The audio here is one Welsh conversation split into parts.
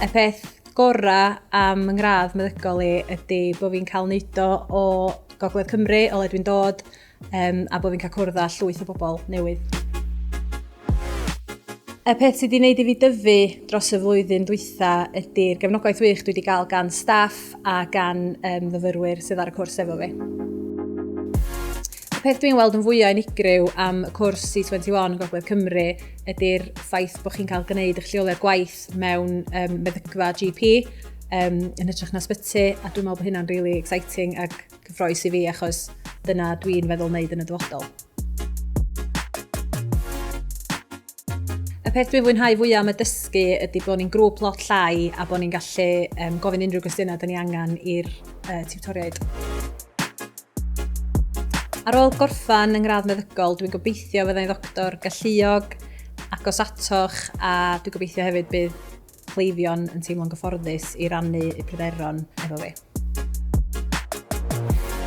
Y peth gorau am yng ngradd meddygol i ydy bod fi'n cael neud o o Gogledd Cymru, o le dwi'n dod, um, a bod fi'n cael cwrdd â llwyth o bobl newydd. Y peth sydd wedi gwneud i fi dyfu dros y flwyddyn dwytha ydy'r gefnogaeth wych dwi wedi gael gan staff a gan um, fyfyrwyr sydd ar y cwrs efo fi. Y peth dwi'n weld yn fwyaf unigryw am y cwrs C21 yn Gogledd Cymru ydy'r ffaith bod chi'n cael gwneud eich lleoliad gwaith mewn um, meddygfa GP um, yn hytrach na sbyty, a dwi'n meddwl bod hynna'n really exciting ac cyffroes i fi achos dyna dwi'n feddwl wneud yn y dyfodol. Y peth dwi'n fwynhau fwyaf am y dysgu ydy bod ni'n grŵp lot llai a bod ni'n gallu um, gofyn unrhyw gwestiynau dyn ni angen i'r uh, tiwtoriaid. Ar ôl gorffan yng ngradd meddygol, dwi'n gobeithio fyddai'n ddoctor galluog, agos atoch, a dwi'n gobeithio hefyd bydd cleifion yn teimlo'n gyfforddus i rannu eu pryderon efo fi.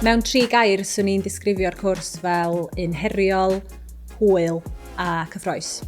Mewn tri gair, swn i'n disgrifio'r cwrs fel un heriol, hwyl a cyffroes.